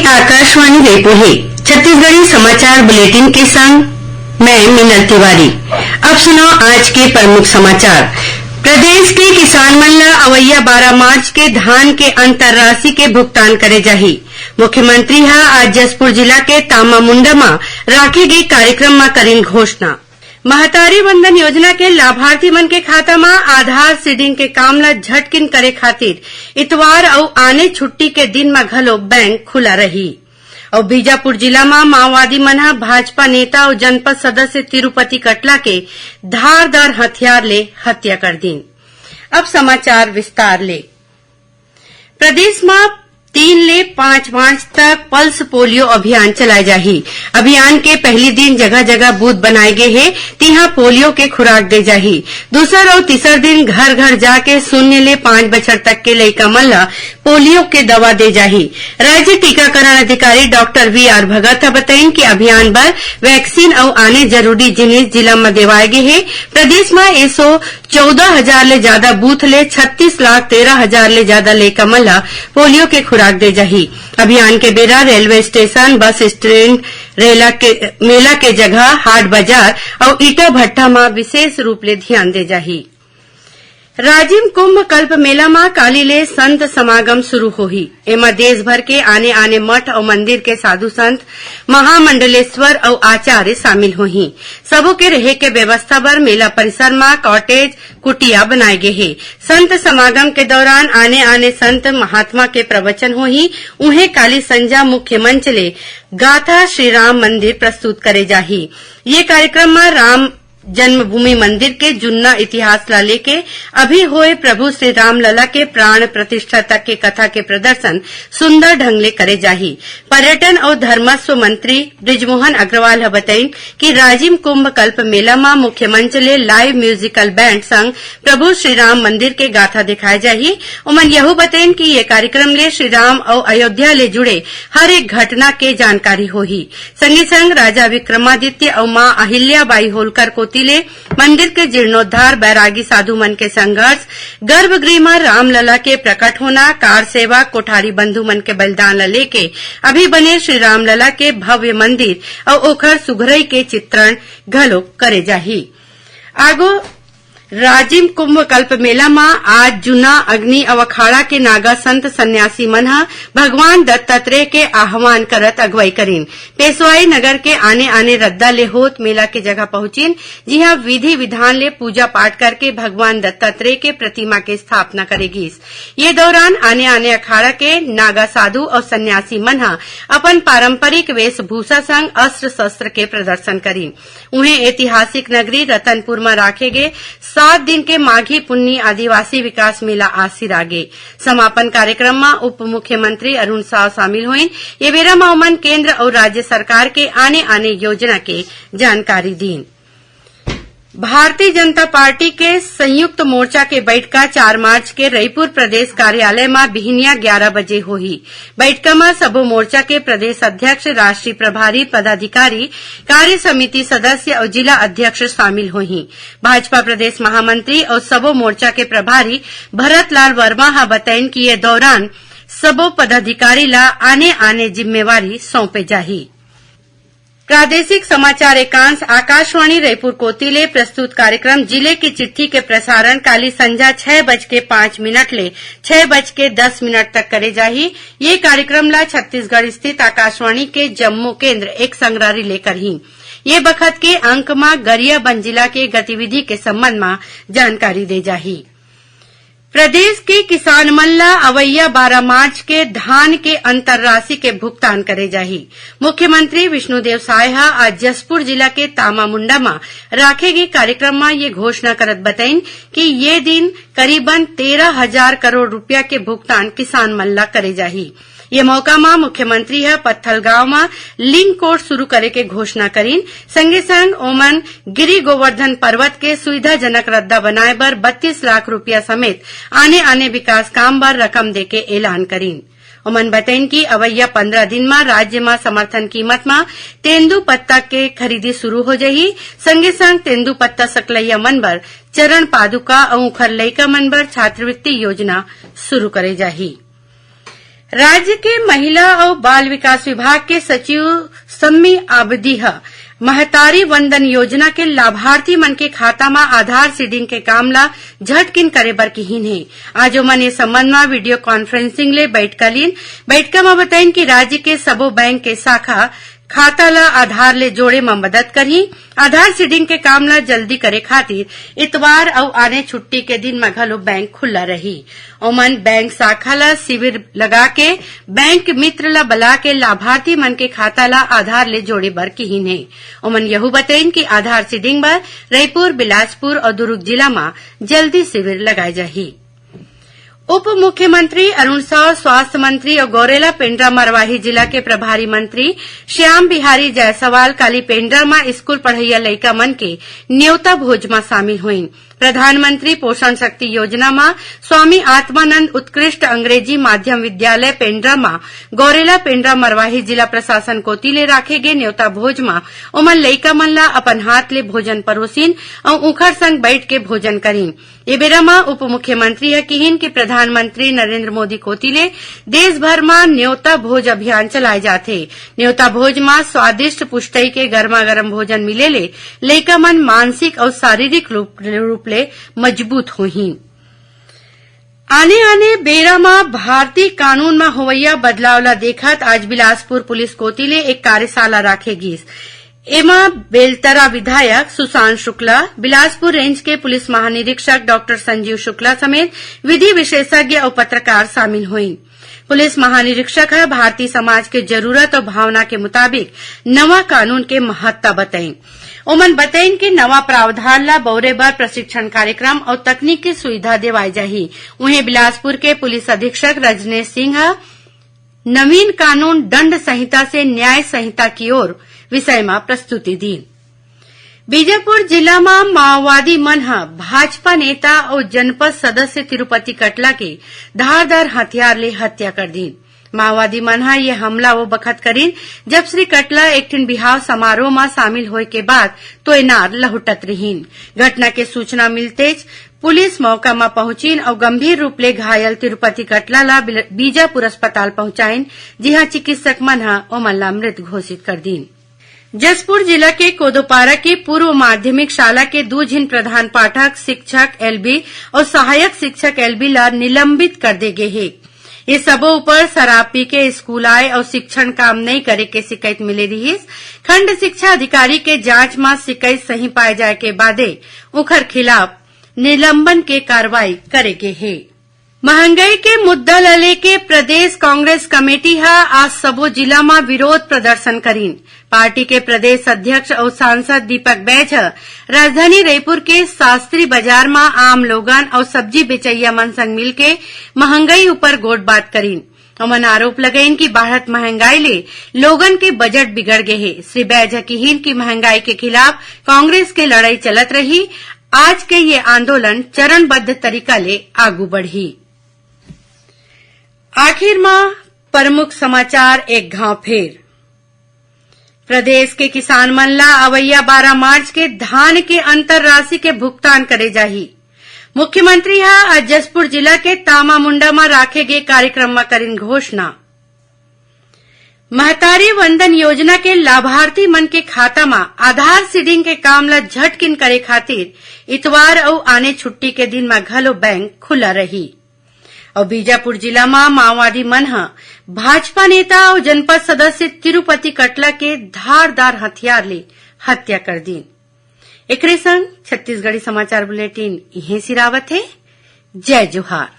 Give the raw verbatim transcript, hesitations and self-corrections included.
आकाशवाणी रायपुर हे। छत्तीसगढ़ी समाचार बुलेटिन के संग मैं मिनल तिवारी। अब सुनव आज के प्रमुख समाचार। प्रदेश के किसान मन ल अवइया बारह मार्च के धान के अंतर राशि के भुगतान करे जाही। मुख्यमंत्री ह आज जशपुर जिला के तामामुंडा म राखे गे कार्यक्रम म करिन घोषणा। महतारी वंदन योजना के लाभार्थी मन के खाता म आधार सीडिंग के काम ल झटकिन करे खातिर इतवार अउ आने छुट्टी के दिन म घलो बैंक खुला रही। अउ बीजापुर जिला म माओवादी मन ह भाजपा नेता अउ जनपद सदस्य तिरुपति कटला के धारदार हथियार ले हत्या कर दीन। अब समाचार विस्तार ले। प्रदेश म तीन ले पाँच मार्च तक पल्स पोलियो अभियान चलाए जाही। अभियान के पहली दिन जगह-जगह बूथ बनाए गे हे, तिहां पोलियो के खुराक दे जाही। दूसर अउ तीसर दिन घर-घर जाके शून्य ले पाँच बछर तक के लइका मन ल पोलियो के दवा दे जाही। राज्य टीकाकरण अधिकारी डॉक्टर वी आर भगत ह बताइन कि अभियान बर वैक्सीन अउ आने जरूरी जिनिस जिला म देवाए गे हे। प्रदेश म एसो चौदह हजार ले जादा बूथ ले छत्तीस लाख तेरह हजार ले जादा लइका मन ल पोलियो के खुराक दे जाही। अभियान के बेरा रेलवे स्टेशन, बस स्टैंड, रेला के, मेला के जगह, हाट बाजार अउ ईटा भट्ठा म विशेष रूप ले ध्यान दे जाही। राजिम कुंभ कल्प मेला म काली ले संत समागम शुरू होही। एमा देश भर के आने-आने मठ अउ मंदिर के साधु संत, महामंडलेश्वर अउ आचार्य शामिल होही। सबो के रहे के व्यवस्था बर मेला परिसर म कॉटेज, कुटिया बनाए गे हे। संत समागम के दौरान आने-आने संत महात्मा के प्रवचन होही। उहें, काली संझा मुख्य मंच ले गाथा श्री राम मंदिर प्रस्तुत करे जाही। ये कार्यक्रम म राम जन्मभूमि मंदिर के जुन्ना इतिहास ला लेके अभी होए प्रभु श्री रामलला के प्राण प्रतिष्ठा तक के कथा के प्रदर्शन सुंदर ढंग ले करे जाही। पर्यटन अउ धर्मस्व मंत्री बृजमोहन अग्रवाल ह बताइन कि राजिम कुंभ कल्प मेला म मुख्य मंच ले लाइव म्यूजिकल बैंड संग प्रभु श्री राम मंदिर के गाथा दिखाए जाही। ओमन यहू बताइन कि ये कार्यक्रम ले श्री राम अउ अयोध्या ले जुड़े हर एक घटना के जानकारी होही। संगे संग राजा विक्रमादित्य अउ मां अहिल्याबाई होलकर कोति ले मंदिर के जीर्णोद्धार, बैरागी साधु मन के संघर्ष, गर्भगृह म रामलला के प्रकट होना, कार सेवा, कोठारी बंधु मन के बलिदान ल लेके अभी बने श्री रामलला के भव्य मंदिर अउ ओखर सुघरई के चित्रण घलो करे जाही। आगो राजिम कुंभ कल्प मेला म आज जुना अग्नि अउ अखाड़ा के नागा संत सन्यासी मन ह भगवान दत्तात्रेय के आह्वान करत अगुवाई करिन। पेशवाई नगर के आने-आने रद्दा ले होत मेला के जगह पहुंचिन, जिहां विधि विधान ले पूजा पाठ करके भगवान दत्तात्रेय के प्रतिमा के स्थापना करे गीस। ये दौरान आने-आने अखाड़ा के नागा साधु अउ सन्यासी मन ह अपन पारंपरिक वेशभूषा संग अस्त्र शस्त्र के प्रदर्शन करिन। उहें, ऐतिहासिक नगरी रतनपुर म राखे गे सात दिन के माघी पुन्नी आदिवासी विकास मेला आज सिरागे। समापन कार्यक्रम म उप मुख्यमंत्री अरुण साव शामिल होइन। ये बेरा म ओमन केंद्र अउ राज्य सरकार के आने-आने योजना के जानकारी दीन। भारतीय जनता पार्टी के संयुक्त मोर्चा के बैठका चार मार्च के रईपुर प्रदेश कार्यालय म बिहिनिया ग्यारा बजे होही। बैठका म सबो मोर्चा के प्रदेश अध्यक्ष, राष्ट्रीय प्रभारी, पदाधिकारी, कार्य समिति सदस्य अउ जिला अध्यक्ष शामिल होही। भाजपा प्रदेश महामंत्री अउ सबो मोर्चा के प्रभारी भरत लाल वर्मा ह बताइन कि ये दौरान सबो पदाधिकारी ला आने-आने जिम्मेवारी सौंपे जाही। प्रादेशिक समाचार एकांश आकाशवाणी रायपुर कोति ले प्रस्तुत कार्यक्रम जिले की चिट्ठी के प्रसारण काली संझा छह बज के पाँच मिनट ले छह बज के दस मिनट तक करे जाही। ये कार्यक्रम ला छत्तीसगढ़ स्थित आकाशवाणी के जम्मू केंद्र एक संगरा रिले करही। ये बखत के अंक म गरियाबंद जिला के गतिविधि के संबंध म जानकारी दे जाही। प्रदेश के किसान मन ल अवइया बारह मार्च के धान के अंतर राशि के भुगतान करे जाही। मुख्यमंत्री विष्णुदेव साय ह आज जशपुर जिला के तामामुंडा म राखे गे कार्यक्रम म ये घोषणा करत बताइन कि ये दिन करीबन तेरह हजार करोड़ रुपया के भुगतान किसान मन ल करे जाही। ये मौका म मुख्यमंत्री ह पत्थलगांव म लिंक कोर्ट शुरू करे के घोषणा करिन। संगे संग ओमन गिरी गोवर्धन पर्वत के सुविधाजनक रद्दा बनाए बर बत्तीस लाख रुपया समेत आने-आने विकास काम बर रकम देके ऐलान करिन। ओमन बतइन कि अवइया पंद्रह दिन म राज्य म समर्थन कीमत म तेंदू पत्ता के खरीदी शुरू हो जही। संगे संग तेंदू पत्ता सकलैया मन बर चरण पादुका अउ उखर लइका मन बर छात्रवृत्ति योजना शुरू करे जाही। राज्य के महिला अउ बाल विकास विभाग के सचिव सम्मी आबदी ह महतारी वंदन योजना के लाभार्थी मन के खाता म आधार सीडिंग के काम ल झटकिन करे बर किहीन हे। आज ओमन ए संबंध म वीडियो कॉन्फ्रेंसिंग ले बइठका लीन। बइठका म बताइन कि राज्य के सबो बैंक के शाखा खाता ल आधार ले जोड़े म मदद करही। आधार सीडिंग के काम ल जल्दी करे खातिर इतवार अउ आने छुट्टी के दिन म घलो बैंक खुल्ला रही। ओमन बैंक शाखा ल शिविर लगा के बैंक मित्र ल बला के लाभार्थी मन के खाता ल आधार ले जोड़े बर किहीन हे। ओमन यहू बतइन कि आधार सीडिंग बर रईपुर, बिलासपुर अउ दुर्ग जिला म जल्दी शिविर लगाए जाही। उप मुख्यमंत्री अरुण साव, स्वास्थ्य मंत्री अउ गौरेला पेंड्रा मरवाही जिला के प्रभारी मंत्री श्याम बिहारी जायसवाल काली पेंड्रा म स्कूल पढ़इया लइका मन के नेवता भोज म शामिल होइन। प्रधानमंत्री पोषण शक्ति योजना म स्वामी आत्मानंद उत्कृष्ट अंग्रेजी माध्यम विद्यालय पेंड्रा म गौरेला पेंड्रा मरवाही जिला प्रशासन कोति ले राखे गे नेवता भोज म ओमन लइका मन ल अपन हाथ ले भोजन परोसिन अउ उंखर संग बइठ के भोजन करिन। ए बेरा म उप मुख्यमंत्री ह किहीन कि प्रधानमंत्री नरेंद्र मोदी कोति ले देश भर म नेवता भोज अभियान चलाए जाथे। नेवता भोज म स्वादिष्ट पुष्टई के गरमा गरम भोजन मिले ले लइका मन मानसिक अउ शारीरिक रूप, रूप ले मजबूत होही। आने-आने बेरा म भारतीय कानून म होवइया बदलाव ल देखत आज बिलासपुर पुलिस कोति ले एक कार्यशाला राखे गीस। एमा बेलतरा विधायक सुशांत शुक्ला, बिलासपुर रेंज के पुलिस महानिरीक्षक डॉक्टर संजीव शुक्ला समेत विधि विशेषज्ञ अउ पत्रकार शामिल होइन। पुलिस महानिरीक्षक ह भारतीय समाज के जरूरत अउ भावना के मुताबिक नवा कानून के महत्ता बताइन। ओमन बताइन कि नवा प्रावधान ल बउरे बर प्रशिक्षण कार्यक्रम अउ तकनीकी सुविधा देवाए जाही। उहें, बिलासपुर के पुलिस अधीक्षक रजनेश सिंह ह नवीन कानून दंड संहिता से न्याय संहिता की ओर विषय म प्रस्तुति दीन। बीजापुर जिला म माओवादी मन ह भाजपा नेता अउ जनपद सदस्य तिरुपति कटला के धारदार हथियार ले हत्या कर दीन। माओवादी मन ह ये हमला वो बखत करिन, जब श्री कटला एक ठिन बिहाव समारोह म शामिल होय के बाद तोयनार लहुटत रिहीन। घटना के सूचना मिलतेच पुलिस मौका म पहुंचिन अउ गंभीर रूप ले घायल तिरुपति कटला ल बिल-, बीजापुर अस्पताल पहुंचाइन, जिहां चिकित्सक मन ह ओमन ला मृत घोषित कर दीन। जशपुर जिला के कोदोपारा के पूर्व माध्यमिक शाला के दू झिन प्रधान पाठक, शिक्षक एलबी अउ सहायक शिक्षक एलबी ला निलंबित कर दे गे हे। ये सबो ऊपर शराब पी के स्कूल आए अउ शिक्षण काम नइ करे के शिकायत मिले रिहिस। खंड शिक्षा अधिकारी के जांच म शिकायत सही पाए जाए के बादे उखर खिलाफ निलंबन के कार्रवाई करे गे हे। महंगाई के मुद्दा ल लेके प्रदेश कांग्रेस कमेटी ह आज सबो जिला म विरोध प्रदर्शन करिन। पार्टी के प्रदेश अध्यक्ष अउ सांसद दीपक बैज ह राजधानी रईपुर के शास्त्री बाजार म आम लोगन अउ सब्जी बेचइया मन संग मिलके महंगाई ऊपर गोठबात करिन। ओमन आरोप लगाइन कि बाढ़त महंगाई ले लोगन के बजट बिगड़ गे हे। श्री बैज ह किहीन कि महंगाई के खिलाफ कांग्रेस के लड़ाई चलत रही, आज के ये आंदोलन चरणबद्ध तरीका ले आगू बढ़ही। आखिर म प्रमुख समाचार एक घांव फेर। प्रदेश के किसान मन ला अवइया बारह मार्च के धान के अंतर राशि के भुगतान करे जाही। मुख्यमंत्री ह आज जशपुर जिला के तामामुंडा म राखे गे कार्यक्रम म करिन घोषणा। महतारी वंदन योजना के लाभार्थी मन के खाता म आधार सीडिंग के काम ल झटकिन करे खातिर इतवार अउ आने छुट्टी के दिन म घलो बैंक खुला रही। अउ बीजापुर जिला म माओवादी मन ह भाजपा नेता अउ जनपद सदस्य तिरुपति कटला के धारदार हथियार ले हत्या कर दीन। एकरे संग छत्तीसगढ़ी समाचार बुलेटिन इहें सिरावत हे। जय जोहार।